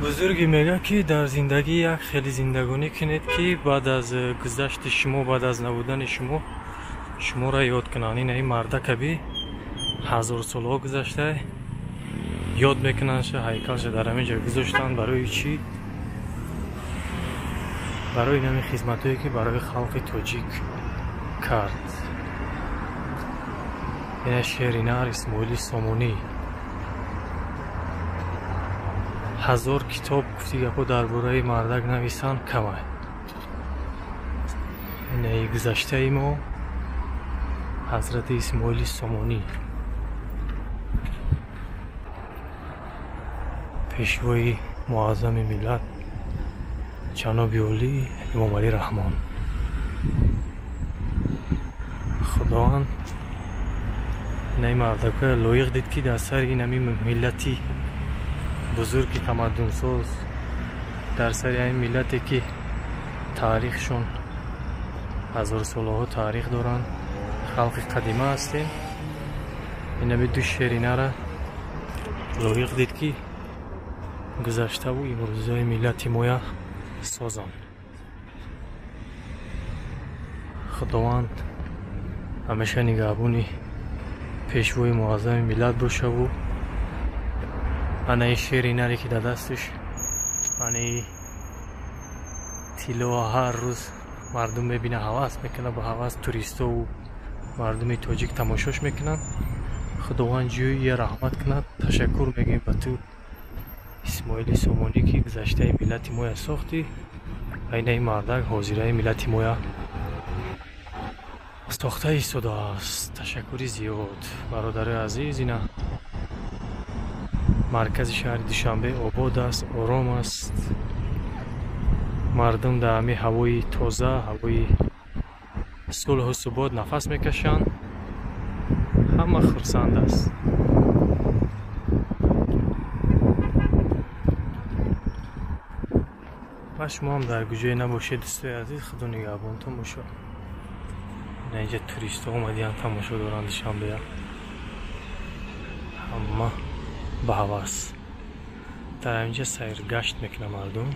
Бузургӣ мегӯяд, ки дар зиндагӣ як хеле зиндагонӣ кунед, ки баъд аз гузашти шумо, баъд аз набудани шумо шуморо ёд кунанд. Ин ин мардакаби ҳазорсолаҳо гузашта ёд мекунандша, ҳайкалша дар ҳамин ҷо гузоштанд. Барои чӣ? Барои ҳамин хизматҳое, ки барои халқи тоҷик кард. Ина шери нар Исмоили Сомонӣ. 1000 китоб гуфти гапо дар бораи мардак нависанд камай. Инаи гузаштаи мо ҳазрати Исмоили Сомонӣ, пешвои муаззами миллат ҷаноби олӣ Эмомалӣ Раҳмон. Худованд инаи мардакоя лоиқ дид, ки дар сари инами миллати бузурги тамаддунсоз, дар сари ҳамин миллате, ки таърихшон ҳазорсолаҳо таърих доранд, халқи қадима ҳастем, инами ду шеринара лоиқ дид, ки гузаштаву имрӯзаи миллати моя созанд. Худованд ҳамеша нигаҳбони пешвои муаззами миллат бошаву анаи шери наре, ки дар дасташ анаи тиллоа ҳар рӯз мардум мебина, ҳавас мекунад, ба ҳавас туристову мардуми тоҷик тамошош мекунанд. Худованд ҷӯя раҳмат кунад. Ташаккур мегӯем ба ту, Исмоили Сомонӣ, ки гузаштаи миллати моя сохтӣ ва инаи мардак ҳозираи миллати моя сохта истодааст. Ташаккури зиёд, бародарои азиз. Ина маркази шаҳри Душанбе обод аст, ором аст. Мардум дар ҳамин ҳавои тоза, ҳавои сулҳу субот нафас мекашанд. Ҳама хурсанд аст. Ва шумо ҳам дар куҷое набошед, дӯстои азиз, худо нигаҳбонтон бошад. Ина инҷа туристҳо омадиянд, тамошо доранд Душанбея. Ҳама ба ҳавас дар ҳаминҷа сайргашт мекунад мардум.